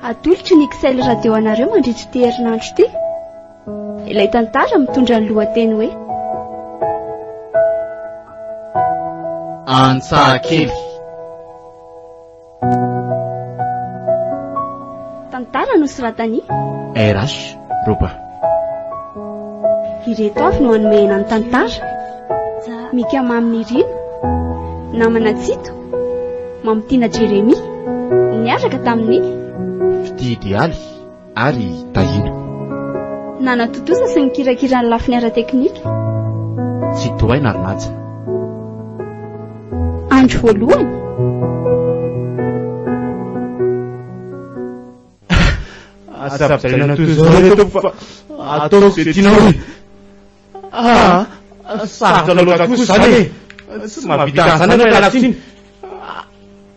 Atolotry ny XL Radio anareo mandritra ity herinandro ity ilay tantara mitondra ny lohateny hoe Antsahakely. Tantara nosoratan'i RH Roba. Ireto avy no hanomehana ny tantara. Mika Mamy Nirina, Namana Tsito, Mamitiana Jeremia, niaraka tamin'i Fitia Idealy ary Tahiana. Nanatontosa sy nikirakira ny lafiny ara-teknika. Tsitohaina ary Naja. Andro voalohany. Aza ampijaliana toy izao re tompoko fa ataoko izay tianao e. Ah, sarotra loatra kosa izany e. Tsy mahavita an'izany aho ialako tsiny.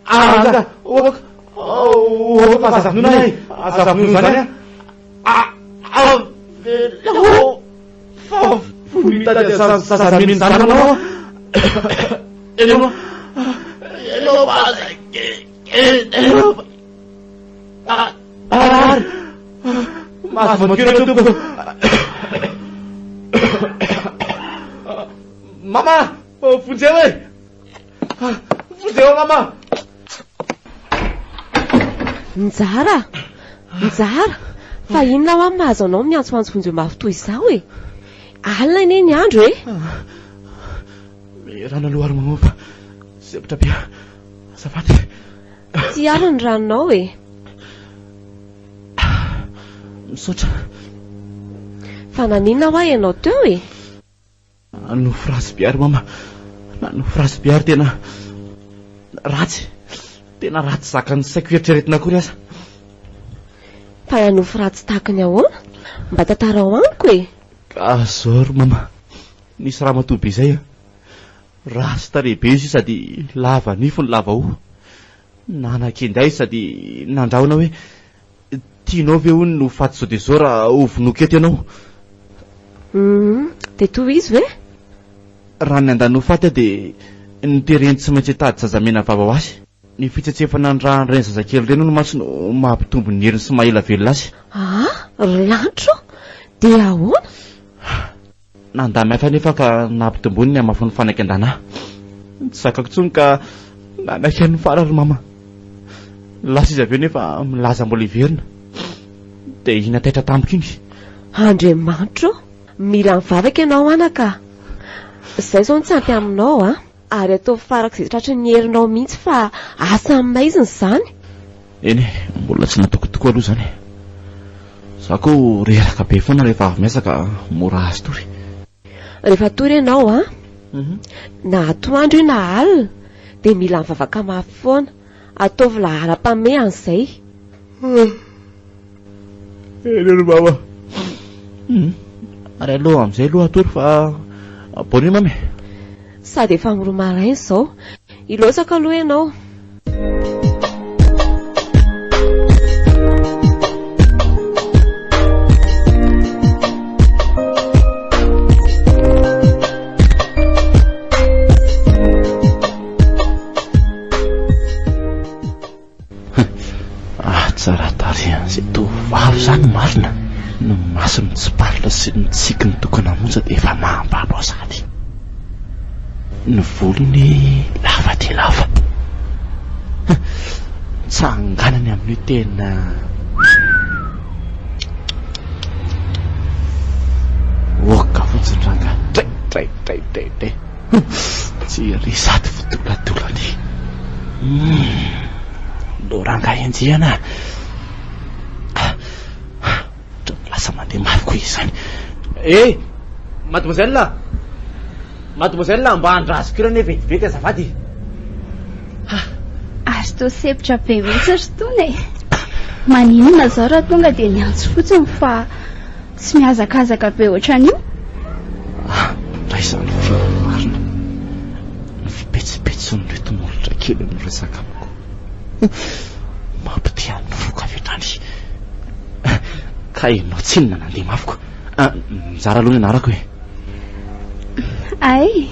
Ah, nga, ok, ok, aza vonoina e, aza vonoina izany ah. Ah, avelao fa fony mitady zazamena izany anao aho. Ianao, ianao fa aza ianao fa. Marary! Mahazo mankeo tompoko. Mama! Vonjeo e! Vonjeo mama! Njara! Njara! Fa inona hoa mahazo anao miantsoantso vonjeo mafy toy izao e? Alina anie ny andro e! Rano aloha ary mama fa sempotra be aho. Azafady. Tsy ary ny ranonao e. Misaotra. Fa naninona hoa ianao teo e? Nofy ratsy be ary mama. Nofy ratsy be ary tena ratsy. Tena ratsy zakan'ny saiko eritreretina akory aza. Fa nofy ratsy tahaka ny ahoana? Mba tantarao amiko e. Ka zao ry mama. Nisy ramatoa be izay a. Ratsy tarehy be izy io sady lava nify no lava hoho. Nanakenda izy sady nandrahona hoe tianao ve hono ny ho faty zao dia zao raha ho vonoiko eto ianao? Humm, dia tohizo e! Raha ny handany ho faty aho dia notereny tsy maintsy hitady zazamena vava ho azy. Ny fitsetsefana ny ràn'ireny zazakely ireny hono mantsy no mampitombo ny heriny sy maha ela velona azy. Aa! Ry lanitra ô! Dia ahoana? Nandà mafy anefa ka nampitomboiny ny hamafin'ny fanakendana ahy. Tsy zakako intsony ka nanaiky an'ny fara ry mama. Lasa izy avy eo nefa milaza mbola hiverina. Dia iny taitra tampoka iny. Andriamanitra ô! Mila mivavaka ianao anaka a! Izay izao no tsy ampy aminao a! Ary ataovy farak'izay tratry ny herinao mihitsy fa asa maizina izany. Eny e, mbola tsy nataoko tokoa aloha izany e. Za koa reraka be foana rehefa avy miasa ka mora azo tory. Rehefa tory ianao an, na atoandro io na alina dia mila mivavaka mafy foana. Ataovy laharam-pahamehana izay. Eny ry mama. Ary aleo amin'izay aloha hatory fa bonne nuit mama e. Sady efa amin'ny roa maraina izao. Hilaozako aloha ianao. Ah, tsara tarehy an'izay tovovavy izany marina. Ny masony mitsiparitra sy ny tsikiny tokana monja dia efa mahambabo ahy sahady. Ny volony lava dia lava. Tsanganany amin'io tena Oka fotsiny rangahy. Dray, dray, dray, dray, dray. Tsy ry sady fidoladolany. Ndao rangahy enjehina a. Lasa mandeha mafy koa izy izany. Eh! Mademoiselle! Mademoiselle, mba andraso kely anie vetivety azafady. Ary toa sempotra be mihitsy ry Tony e. Maninona izao raha tonga dia miantso fotsiny fa Tsy mihazakazaka be ohatran'io? Ah, ndray izany fiainana marina. Ny fipetsipetson'ireto molotra kely miresaka amiko. Mampitia ny foko avy hatrany. Ka ianao tsinona nandeha mafy ko. Ah, mizara aloha ny anarako e. Ay,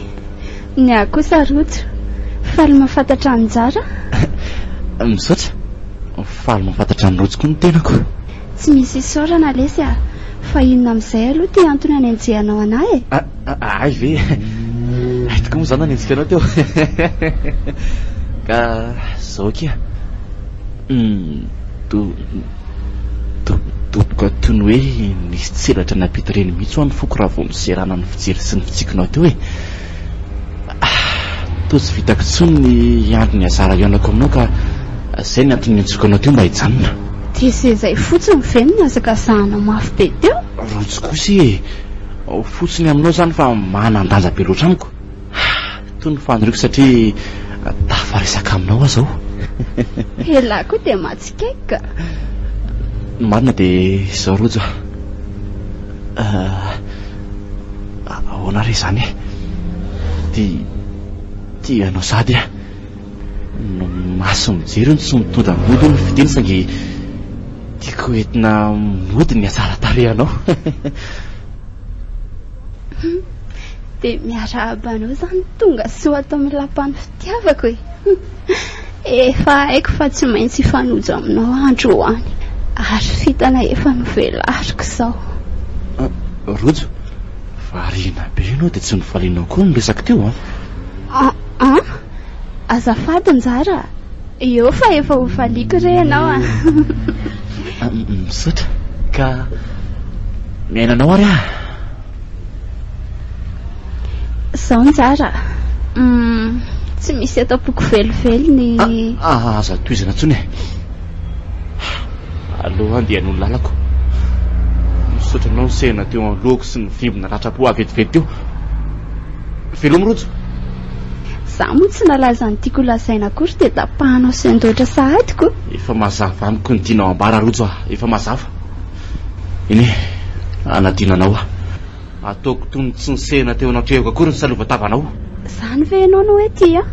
ny ahy kosa Rojo. Faly mahafantatra an'i Njara. Misaotra. Faly mahafantatra an'i Rojo koa ny tenako. Tsy misy isaorana lesy a! Fa inona amin'izay aloha ity antony anenjehanao anah e? Hay ve? Hay tokoa moa izaho nanenjika anao teo. Ka izao akia. Doboka toy ny hoe nisy tselatra nampita ireny mihitsy hoa ny foko raha vao niserana ny fijery sy ny fitsikinao teo e. Toa tsy vitako intsony ny hiandry ny hazara hihaonako aminao ka izay ny antony niantsoako anao teo mba hijanona. Dia izay izay fotsiny ve no nihazakazahana mafy be teo? Rojo kosa e! Fotsiny aminao izany fa manan-danja be loatra amiko. Toy ny faniriako satria tafaresaka aminao aho izao. Elah koa dia mahatsikaiky ka. Ny marina dia izao Rojo a. Ahoana re izany e? Tia tia anao sady aho. Ny maso mijery no tsy mitondra mody hoy ny fiteny saingy tiako entina mody ny hatsaran-tarehinao. Dia miarahaba anao izany tonga soa ato amin'ny lapan'ny fitiavako e. Efa haiko fa tsy maintsy hifanojo aminao andro ho any. Ary fitana efa novelariko izao. Rojo, variana be ianao dia tsy nivalianao koa ny resako teo an. An? Azafady Njara, eo fa efa ho valiako re ianao an. Misaotra. Ka miaina anao ary aho. Izao Njara, tsy misy ato am-poko velively ny. Aza tohizana intsony e. Aleo handeha noho ny lalako. Misaotra anao nisehana teo anoloako sy nivimbina ratram-po ahy vetivety teo. Veloma Rojo. Za moa tsy nalaza ny tiako holazaina akory dia tapahanao sendoatra sahady ko. Efa mazava amiko ny tianao ambara Rojo a, efa mazava. Eny e, hanadino anao aho. Ataoko toy ny tsy nisehana teo anatrehako akory ny salova-tavanao. Izany ve ianao no hoe tia?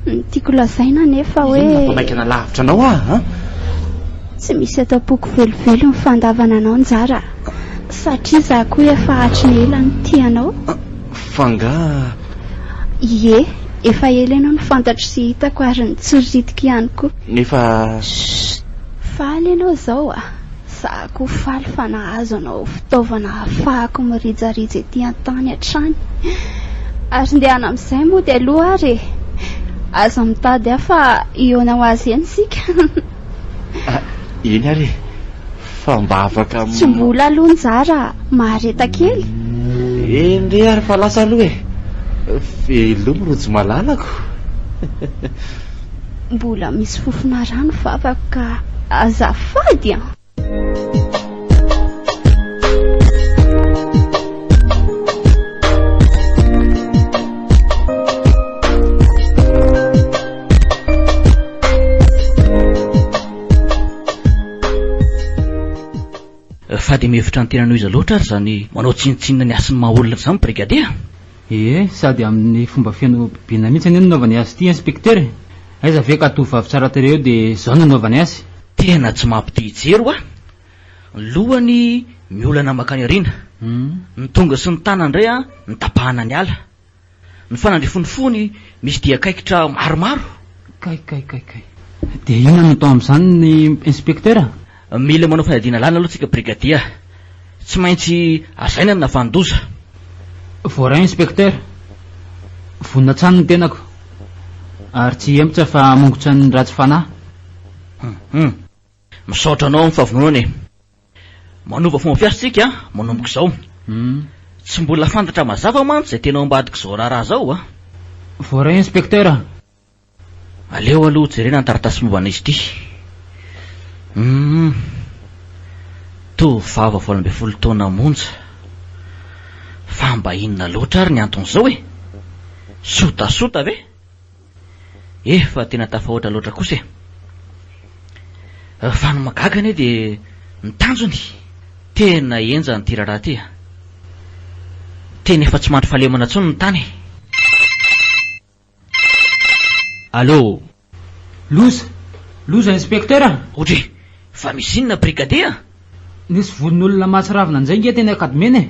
Ny tiako lazaina anefa hoe. Inona vao maika nalavitra anao aho an? Tsy misy ato am-poko velively ny fandavana anao Njara a! Satria izaho koa efa hatry ny ela no tia anao. Fa angaha. Ie, efa ela ianao no fantatro sy hitako ary notsiriritiko ihany koa. Nefa. Chut! Faly ianao izao a! Za koa faly fa nahazo anao fitaovana ahafahako mirijarija ety an-tany hatrany. Ary ndehana amin'izay mody aloha ary e! Aza mitady ahy fa hihaona ho azy eny isika. Eny ary e! Fa mba afaka. Tsy mbola aloha Njara a! Mahareta kely. Eny re ary fa lasa aloha e! Veloma Rojo malalako. Mbola misy fofona rano vavako ka azafady an! Fa dia mihevitra ny tenany ho iza loatra ary izany manao tsinontsinona ny hasin'ny maha olona izany brigadier a! Ee, sady amin'ny fomba feno habibiana mihitsy anie no nanaovany azy ity inspecteur e! Aiza ve ka tovovavy tsara tarehy eo dia izao no nanaovany azy? Tena tsy mampite hijery hoa! Ny lohany miolana mankany aoriana, ny tonga sy ny tanany indray notapahana ny ala. Ny fanandrifin'ny fony misy dia kaikitra maromaro. Kay kay kay kay. Dia inona no atao amin'izany ny inspecteur? Mila manao fanadihadiana lalina aloha tsika brigadier. Tsy maintsy azaina ny nahavanon-doza. Voaray inspecteur. Vonona hatrany ny tenako. Ary tsy hihemotra fa hamongotra ny ratsy fanahy. Hum. Misaotra anao amin'ny fahavononana e. Manova fomba fiasa tsika manomboka izao. Tsy mbola fantatra mazava mantsy izay tena ao ambadik'izao raharaha izao a. Voaray inspecteur. Aleo aloha jerena ny taratasy momba an'izy ity. Humm. Tovovavy 18 taona monja. Fa mba inona loatra ary ny anton'izao e? Sotasota ve? Efa tena tafahoatra loatra kosa e! Fa ny mahagaga anie dia ny tanjony tena henjana ity raharaha ity a! Tena efa tsy mandry fahalemana intsony ny tany e! Allô! Loza! Loza inspecteur a! Odry! Fa misy inona brigadier a? Nisy vononolona mahatsiravina indray nge teny Ankadimena e!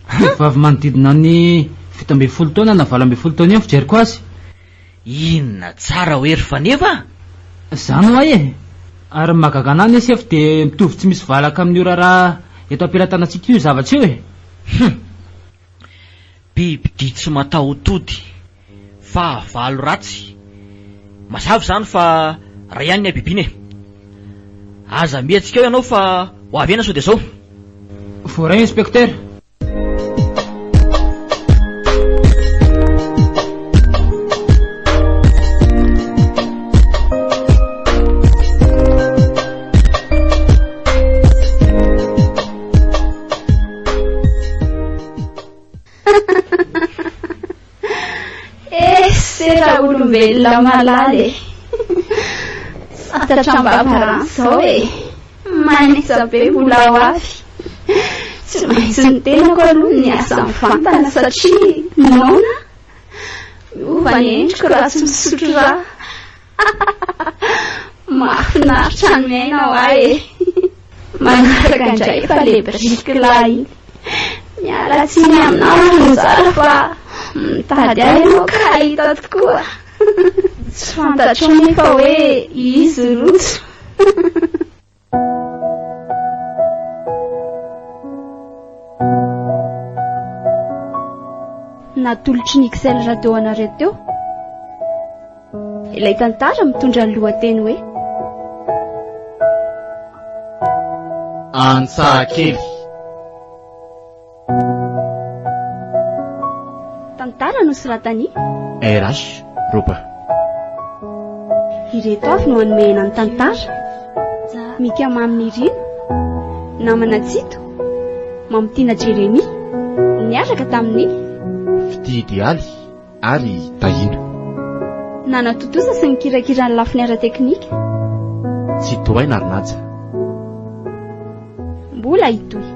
Tovovavy manodidina ny 17 taona na 18 taona eo ny fijeriko azy. Inona tsara hoe ry Faneva a? Izany ho'a e! Ary ny mahagaga anah anie sefo dia mitovy tsy misy valaka amin'io raharaha eto am-pelatanantsika io zavatra io e! Hum! Bibidia tsy mataho-tody, fahavalo ratsy. Mazava izany fa ray ihany ny habibiana e! Aza mihetsika eo ianao fa ho avy aina sao dia izao. Voaray Inspecteur. Eh, sera olombelona malala e. Santatra am-bavarano izao e. Manetsa be mbola ho avy. Tsy maintsy ny tenako aloha ny asa mivantana satria noana. Miova ny endriko raha tsy misotro rà. Mahafinaritra ny miaina hoa e! Manaraka indray fa le biriky lahy iny. Miala tsiny aminao ry Nzara fa mitady ahy ianao ka hahita tokoa. Tsy fantatrao nefa hoe izy Rojo. Natolotry ny XL Radio anareo teo ilay tantara mitondra ny lohateny hoe Antsahakely. Tantara nosoratan'i RH Roba. Ireto avy no hanomehana ny tantara, Mika Mamy Nirina, Namana Tsito, Mamitiana Jeremia, niaraka tamin'i. Fitia Idealy ary Tahiana. Nanatontosa sy nikirakira ny lafiny ara-teknika. Tsitohaina ary Naja. Mbola hitohy.